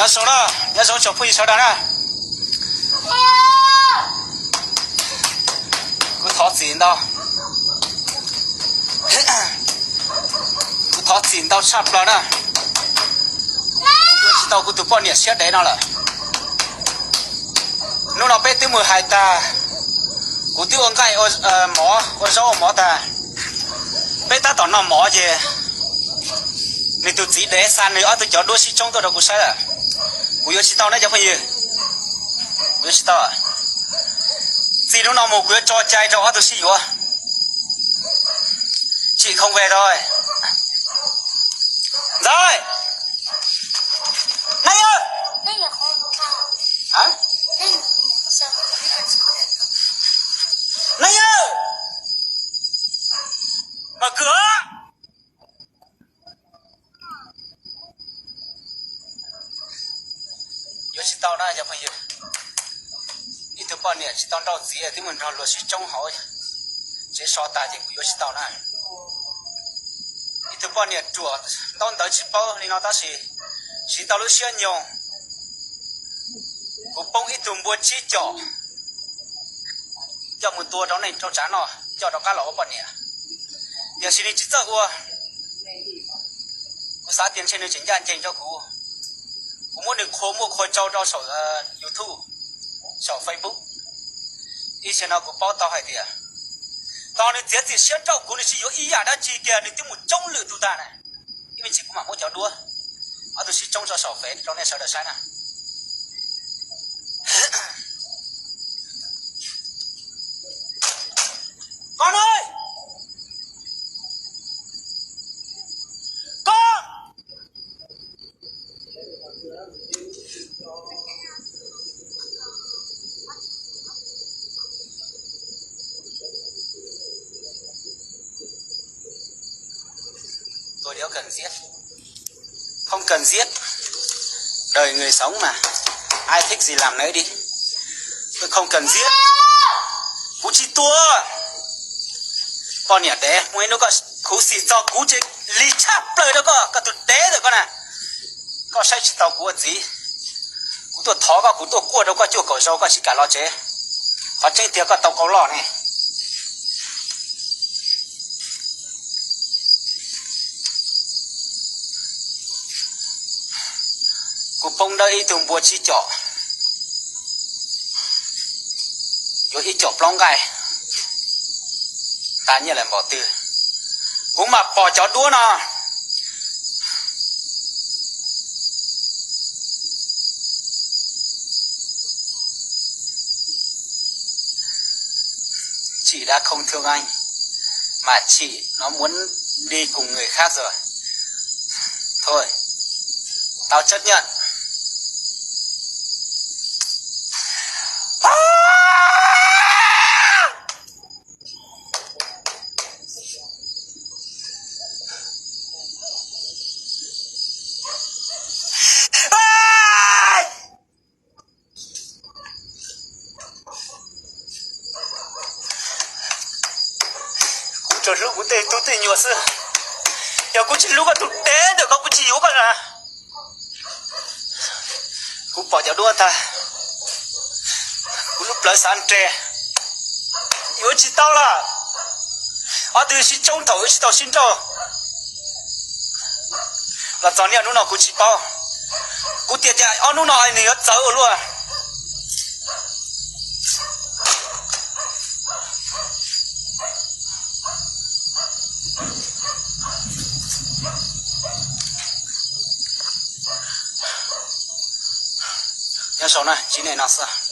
Nyob zoo na, nyob zoo tsoom phooj ywg sawv daws na. Kuv thov txim ntau, kuv thov txim ntau tshaj plaws na. Kuv yuav tsis tau kuv tus poj niam siab dev no lawm. Hnub no peb twb mus hais tas, kuv twb ua nqaij mov, ua zaub ua mov tas, peb tab tom noj mov ces nws tus txiv dev xa nws ob tug cov duab sib tsoob tuaj rau kuv saib lawm. Kuv yuav tsis tau na cov phooj ywg, kuv yuav tsis tau. Txij hnub no mus kuv yuav tso cai rau ob tug sib yuav. Tsim không về rồi. Ntxawm, Nai yawg, Nai yawg, mở cửa. Yuav tsis tau na cov phooj ywg. Ib tug poj niam tsis tau nrauj txiv twb mus nrog luag sib tsoob hauv tsev so tas ces kuv yuav tsis tau na. Ib tug poj niam ruam ntaub ntawv tsis paub li no tab sis siv tau lub siab nyoog, kuv poob ib tug npua tsib com coj mus tua rau neej rau tsav noj, coj rov qab los ua poj niam. Tiam sis nws tsis txawj ua, kuv xav tias ntshe nws tseem ncaj ncees rau kuv. Kuv muab nws qhua muaj qhua tsau rau saum YouTube, saum Facebook. Ib zaug no kuv paub tau hais tias tos nws txiav txim siab nrauj kuv, nws tsis yuav ib yam dab tsi kiag, nws twb mus tsoob lwm tus tag na. Ib me ntsis kuv mam muab cov duab ob tug sib tsoob tso saum fev rau nej sawv daws saib na. Koj na, koj Tôi đéo cần giết. Không cần giết. Đời người sống mà. Ai thích gì làm nấy đi. Tôi không cần giết. Kuv tsis tua. Poj niam dev, muaj ib hnub koj khuv xim txog kuv ces lig tshaj plaws rau koj, koj tus dev ntawm koj na. Koj saib tsis taus kuv ua txiv. Kuv tuaj thov koj, kuv tuaj kuaj rau koj cuaj kaum zaus koj tsis kam los tsev. Qhov tseeb tiag koj tau qau loj ne. Kuv poob dawb ib tug npua tsib com, yuav ib com plaub nqaij, tas nyiaj lawm npaum twg. Kuv mam pom cov duab no. Chịu đã không thương anh, mà chị nó muốn đi cùng người khác rồi. Thôi, tao chấp nhận. Kuv tsuas hlub kuv tej tub tej nyuam xwb. Yog kuv tsis hlub koj tus dev ntawm koj kuv tsis yuav koj na. Kuv pom cov duab tag, kuv lub plawv xav nres, yuav tsis tau lawm. Ob tug sib tsoob thaum yuav tsis tau sib nrauj. Los txog niaj hnub no kuv tsis paub. Kuv tias tias ob hnub no nws yuav txawv ua luaj. Nyob zoo na, tsis nej no xwb.